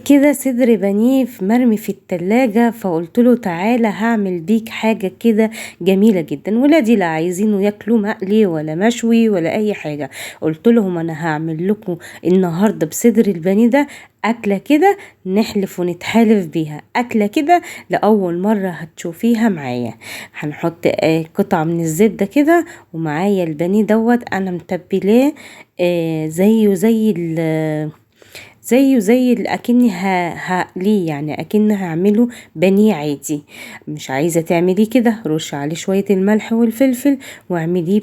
كده صدر بانيه مرمي في التلاجة، فقلت له تعالى هعمل بيك حاجة كده جميلة جدا. ولادي لا عايزينه ياكلوا مقلي ولا مشوي ولا اي حاجة، قلت لهم انا هعمل لكم النهاردة بصدر البانيه ده اكلة كده نحلف ونتحالف بيها، اكلة كده لأول مرة هتشوفيها معايا. هنحط قطعة من الزبدة كده، ومعايا البانيه دوت انا متبلاه زيه زي زيه زي اكني هقليه، يعني اكني هعمله بانيه عادي. مش عايزه تعمليه كده، رشي عليه شوية الملح والفلفل واعمليه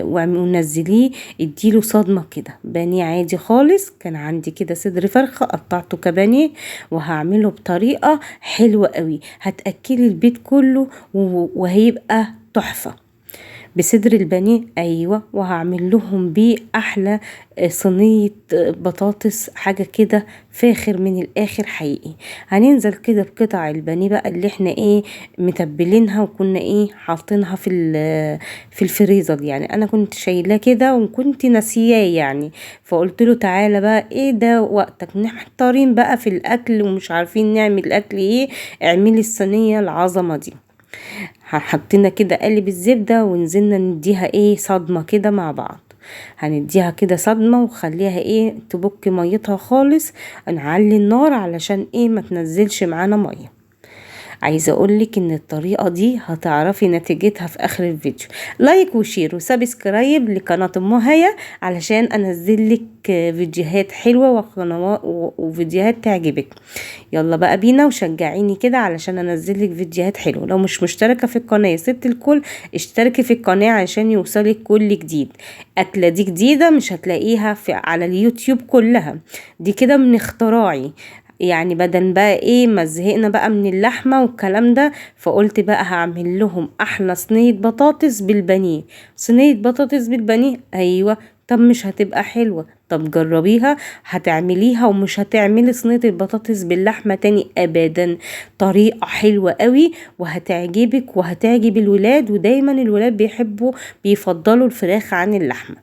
ونزليه، اديله صدمة كده، بانيه عادي خالص. كان عندي كده صدر فرخة قطعته كبانيه، وهعمله بطريقة حلوة قوي هتاكلي البيت كله وهيبقى تحفة بصدر البانيه. ايوه، وهعمل لهم بيه احلى صينية بطاطس، حاجة كده فاخر من الاخر حقيقي. هننزل كده بقطع البانيه بقى اللي احنا ايه متبلينها وكنا ايه حاطينها في الفريزر، يعني انا كنت شايلاه كده وكنت ناسياه يعني، فقلت له تعالى بقى ايه ده وقتك، محتارين بقى في الاكل ومش عارفين نعمل اكل ايه، اعملي الصينية العظمة دي. حطينا كده قالب الزبدة ونزلنا نديها ايه صدمة كده مع بعض، هنديها كده صدمة وخليها ايه تبك ميتها خالص، نعلي النار علشان ايه ما تنزلش معانا مية. عايزه اقولك ان الطريقة دي هتعرفي نتيجتها في اخر الفيديو. like و share و subscribe لقناه ام هيا علشان انزل لك فيديوهات حلوة وفيديوهات تعجبك. يلا بقى بينا وشجعيني كده علشان انزل لك فيديوهات حلوة. لو مش مشتركة في القناة يا ست الكل اشتركي في القناة عشان يوصلك كل جديد. اكله دي جديدة مش هتلاقيها على اليوتيوب كلها، دي كده من اختراعي يعني، بدل بقى ايه ما زهقنا بقى من اللحمة والكلام ده، فقلت بقى هعمل لهم احلى صينية بطاطس بالبانيه. صينية بطاطس بالبانيه، ايوه، طب مش هتبقى حلوة؟ طب جربيها، هتعمليها ومش هتعملي صينية البطاطس باللحمه تاني ابدا. طريقه حلوة قوي وهتعجبك وهتعجب الولاد، ودايما الولاد بيفضلوا الفراخ عن اللحمة.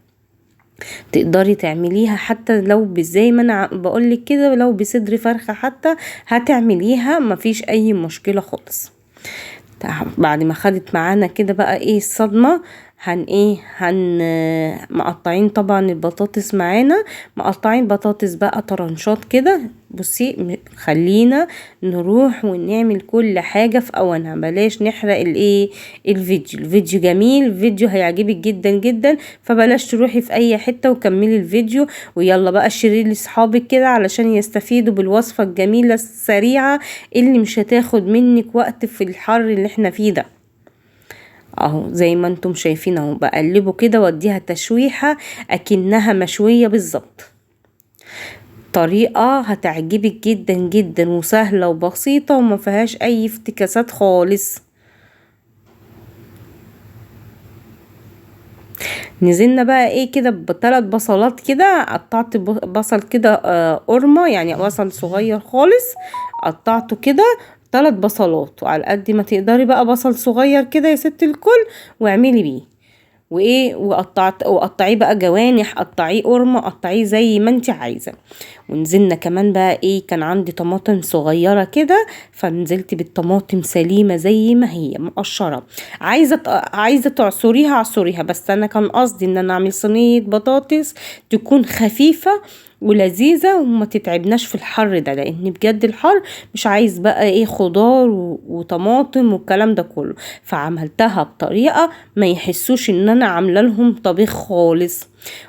تقدري تعمليها حتى لو زي ما انا بقولك كده، لو بصدر فرخة حتى هتعمليها، مفيش اي مشكلة خالص. بعد ما خدت معانا كده بقى ايه الصدمة، هن ايه هن مقطعين طبعا البطاطس معانا، مقطعين بطاطس بقى طرنشات كده. بصي خلينا نروح ونعمل كل حاجة في اوانها، بلاش نحرق الايه الفيديو. الفيديو جميل، الفيديو هيعجبك جدا جدا، فبلاش تروحي في اي حتة وكملي الفيديو. ويلا بقى شيري لاصحابك كده علشان يستفيدوا بالوصفة الجميلة السريعة اللي مش هتاخد منك وقت في الحر اللي احنا فيه ده. اهو زي ما انتم شايفين اهو، بقلبه كده واديها تشويحة اكنها مشوية بالظبط. طريقة هتعجبك جدا جدا وسهلة وبسيطة وما فيهاش اي افتكاسات خالص. نزلنا بقى ايه كده بثلاث بصلات كده، قطعت بصل كده قرمة، يعني بصل صغير خالص قطعته كده 3 بصلات، وعلى قد ما تقدري بقى بصل صغير كده يا ست الكل واعملي بيه. وايه وقطعيه بقى جوانح، قطعية قرمه، قطعية زي ما انت عايزه. ونزلنا كمان بقى ايه، كان عندي طماطم صغيرة كده فنزلت بالطماطم سليمة زي ما هي مقشره. عايزه تعصريها اعصريها، بس انا كان قصدي ان انا اعمل صينية بطاطس تكون خفيفة ولذيذه وما تتعبناش في الحر ده، لان بجد الحر مش عايز بقى ايه خضار وطماطم والكلام ده كله. فعملتها بطريقة ما يحسوش ان انا عامله لهم طبيخ خالص.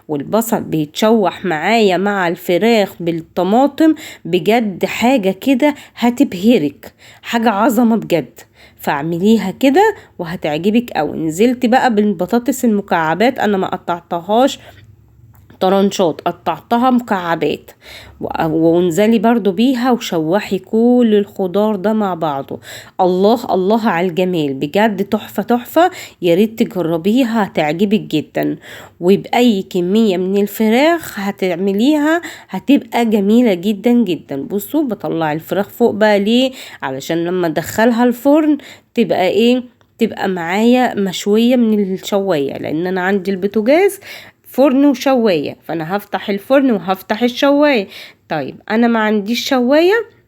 والبصل بيتشوح معايا مع الفراخ بالطماطم، بجد حاجة كده هتبهرك، حاجة عظمه بجد. فاعمليها كده وهتعجبك قوي. نزلت بقى بالبطاطس المكعبات، انا ما قطعتهاش طرنشات، قطعتها مكعبات، وانزلي برضو بيها وشوحي كل الخضار ده مع بعضه. الله الله على الجمال، بجد تحفة تحفة، يا ريت تجربيها هتعجبك جدا. وبأي كمية من الفراخ هتعمليها هتبقى جميلة جدا جدا. بصوا بطلع الفراخ فوق بقى ليه، علشان لما ادخلها الفرن تبقى ايه، تبقى معايا مشوية من الشواية، لان انا عندي البوتاجاز فرن وشواية، فانا هفتح الفرن وهفتح الشواية. طيب انا ما عنديش شواية،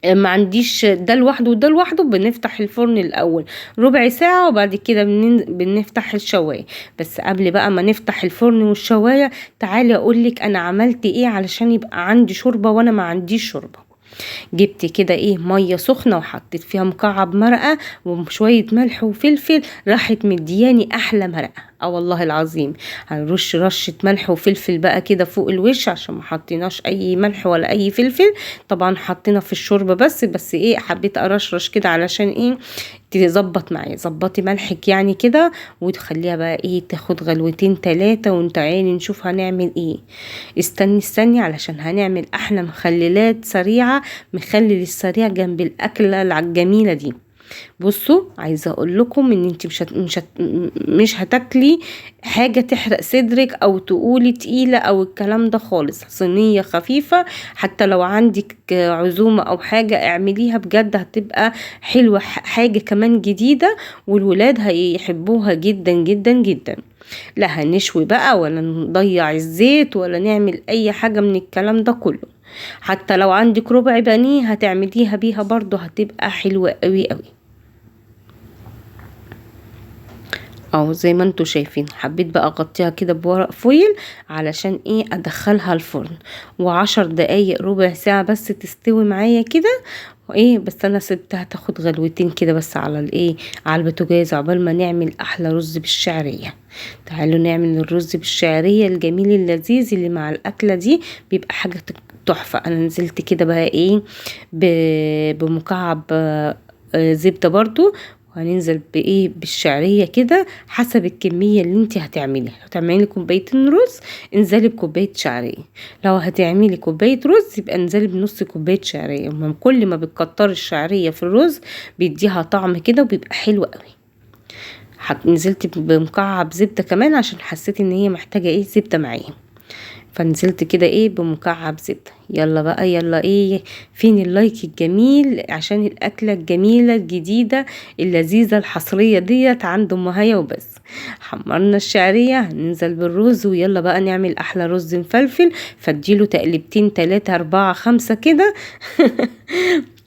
ما عنديش ده لوحده وده لوحده، بنفتح الفرن الاول ربع ساعة وبعد كده بنفتح الشواية. بس قبل بقى ما نفتح الفرن والشواية، تعالي اقولك انا عملت ايه علشان يبقى عندي شوربة وانا ما عنديش شوربة. جبت كده ايه مية سخنة وحطيت فيها مكعب مرقه وشوية ملح وفلفل، راحت مدياني احلى مرقه. والله العظيم. هنرش رشه ملح وفلفل بقى كده فوق الوش عشان ما حطيناش اي ملح ولا اي فلفل، طبعا حطينا في الشوربة بس ايه حبيت ارشرش كده علشان ايه تظبط معايا. ظبطي ملحك يعني كده، وتخليها بقى ايه تاخد غلوتين 3، وانت عيني نشوف هنعمل ايه. استني استني علشان هنعمل احلى مخللات سريعة، مخلل السريع جنب الاكلة الجميلة دي. بصوا عايزه اقول لكم ان انت مش هتاكلي حاجة تحرق صدرك او تقولي تقيلة او الكلام ده خالص. صينية خفيفة، حتى لو عندك عزومة او حاجة اعمليها بجد هتبقى حلوة، حاجة كمان جديدة والولاد هيحبوها جدا جدا جدا. لا هنشوي بقى ولا نضيع الزيت ولا نعمل اي حاجة من الكلام ده كله. حتى لو عندك ربع بانيه هتعمليها بيها برضو هتبقى حلوة قوي قوي. اهو زي ما انتوا شايفين. حبيت بقى اغطيها كده بورق فويل علشان ايه ادخلها الفرن، و10 دقايق ربع ساعة بس تستوي معايا كده وايه. بس انا سبتها تاخد غلوتين كده بس على الايه على البوتاجاز عقبال ما نعمل احلى رز بالشعرية. تعالوا نعمل الرز بالشعرية الجميل اللذيذ اللي مع الاكلة دي، بيبقى حاجة تحفة. انا نزلت كده بقى ايه بمكعب زبدة برضو، وهننزل بايه بالشعرية كده حسب الكمية اللي انت هتعمليها. لو هتعملي كوبايتين رز انزلي بكوباية شعرية، لو هتعملي كوباية رز يبقى انزلي بنص كوباية شعرية. المهم كل ما بتكتري الشعرية في الرز بيديها طعم كده وبيبقى حلو قوي. نزلت بمكعب زبدة كمان عشان حسيت ان هي محتاجة ايه زبدة معايا، فنزلت كده ايه بمكعب زبدة. يلا بقى يلا ايه فين اللايك الجميل عشان الاكلة الجميلة الجديدة اللذيذة الحصرية ديت عند ام هيا وبس. حمرنا الشعرية، هننزل بالرز، ويلا بقى نعمل احلى رز مفلفل. فاديله تقليبتين 3 4 5 كده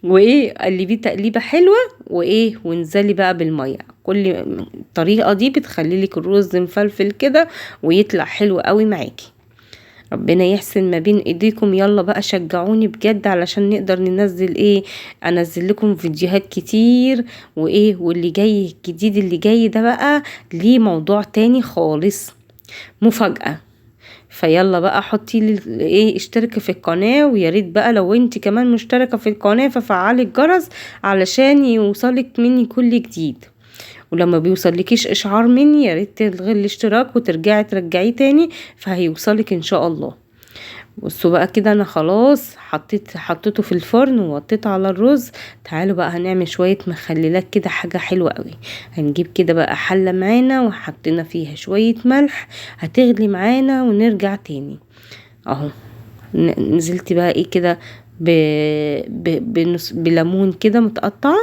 وايه قلبية تقليبة حلوة وايه، وانزلي بقى بالمية. كل الطريقة دي بتخلي لك الرز مفلفل كده ويطلع حلو قوي معاكي. ربنا يحسن ما بين ايديكم. يلا بقى شجعوني بجد علشان نقدر ننزل ايه، انزل لكم فيديوهات كتير وايه. واللي جاي الجديد اللي جاي ده بقى ليه موضوع تاني خالص، مفاجأة. فيلا بقى حطي لي ايه اشتركي في القناة، ويا ريت بقى لو انت كمان مشتركة في القناة ففعلي الجرس علشان يوصلك مني كل جديد. ولما بيوصلكيش اشعار مني يا ريت تلغي الاشتراك وترجعي ترجعيه تاني فهيوصلك ان شاء الله. بصوا بقى كده انا خلاص حطيته في الفرن ووطيته على الرز. تعالوا بقى هنعمل شوية مخللات كده حاجة حلوة قوي. هنجيب كده بقى حلة معانا وحطينا فيها شوية ملح، هتغلي معانا ونرجع تاني اهو. نزلت بقى ايه كده بليمون كده متقطع،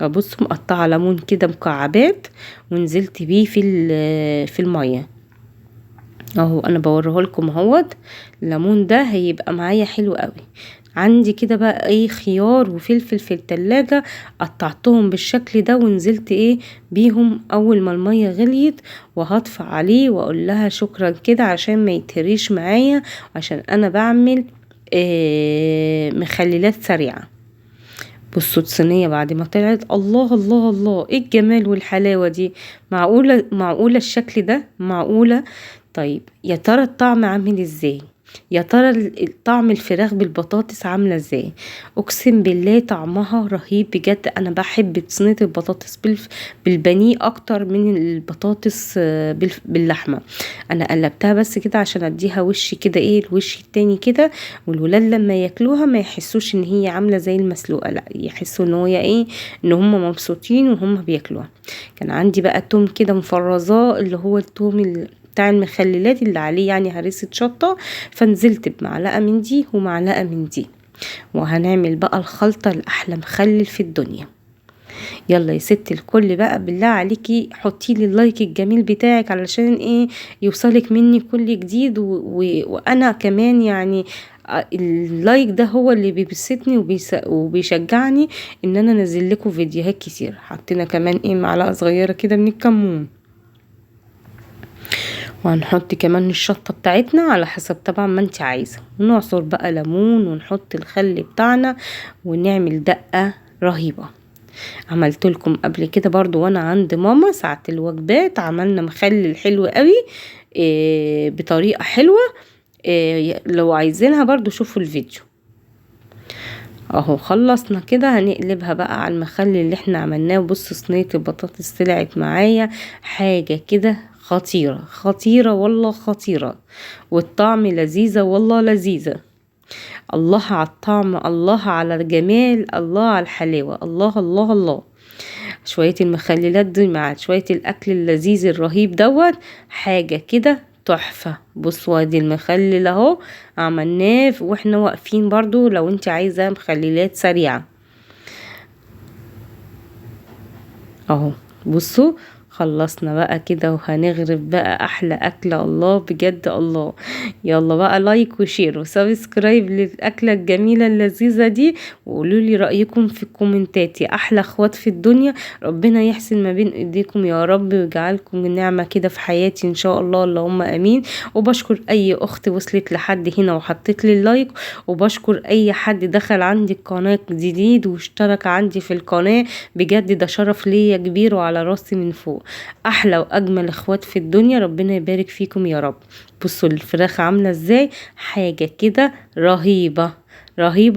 بصوا مقطعه ليمون كده مكعبات، ونزلت بيه في المية اهو. انا بوريه لكم اهوت. الليمون ده هيبقى معايا حلو قوي. عندي كده بقى ايه خيار وفلفل في التلاجة، قطعتهم بالشكل ده ونزلت ايه بيهم اول ما المية غليت، وهطفي عليه واقول لها شكرا كده عشان ما يتهريش معايا، عشان انا بعمل إيه مخللات سريعة. بصوا الصينية بعد ما طلعت، الله الله الله، ايه الجمال والحلاوة دي! معقولة معقولة الشكل ده؟ معقولة؟ طيب يا ترى الطعم عامل ازاي؟ يا ترى طعم الفراخ بالبطاطس عاملة ازاي؟ اقسم بالله طعمها رهيب بجد. انا بحب صينية البطاطس بالبانيه اكتر من البطاطس باللحمة. انا قلبتها بس كده عشان اديها وش كده ايه الوش التاني كده، والولاد لما ياكلوها ما يحسوش ان هي عاملة زي المسلوقة، لا يحسوا ان هي ايه ان هم مبسوطين وهم بياكلوها. كان عندي بقى توم كده مفرزاه، اللي هو التوم بتاع المخللات اللي عليه يعني هريسة شطة، فنزلت بمعلقة من دي ومعلقة من دي، وهنعمل بقى الخلطة الأحلى مخلل في الدنيا. يلا يا ست الكل بقى، بالله عليكي حطي لي ال like الجميل بتاعك علشان ايه يوصلك مني كل جديد، وانا كمان يعني ال like ده هو اللي بيبسطني وبيشجعني ان انا انزل لكم فيديوهات كتير. حطينا كمان ايه معلقه صغيرة كده من الكمون، وهنحط كمان الشطه بتاعتنا على حسب طبعا ما انت عايزه. ونعصر بقى ليمون ونحط الخل بتاعنا ونعمل دقه رهيبة. عملت لكم قبل كده برضو وانا عند ماما ساعة الوجبات، عملنا مخلل حلو قوي بطريقة حلوة، لو عايزينها برضو شوفوا الفيديو اهو. خلصنا كده، هنقلبها بقى على المخلل اللي احنا عملناه. بصوا صينية البطاطس طلعت معايا حاجة كده خطيرة خطيرة والله خطيرة، والطعم لذيذة والله لذيذة. الله على الطعم، الله على الجمال، الله على الحلاوة، الله الله الله. شوية المخللات دي مع شوية الأكل اللذيذ الرهيب دوت حاجة كده تحفة. بصوا ادي المخلل اهو عملناه واحنا واقفين برضو، لو انت عايزة مخللات سريعة اهو. بصوا خلصنا بقى كده، وهنغرف بقى احلى اكلة. الله بجد الله. يلا بقى like و share و subscribe للاكلة الجميلة اللذيذة دي، وقولوا لي رأيكم في الكومنتات يا احلى اخوات في الدنيا. ربنا يحسن ما بين ايديكم يا رب، ويجعلكم نعمة كده في حياتي ان شاء الله، اللهم امين. وبشكر اي اخت وصلت لحد هنا وحطت لي ال like، وبشكر اي حد دخل عندي القناة جديد واشترك عندي في القناة، بجد ده شرف ليا كبير وعلى راسي من فوق. احلى واجمل اخوات في الدنيا، ربنا يبارك فيكم يا رب. بصوا الفراخ عامله ازاي، حاجة كده رهيبة رهيبة.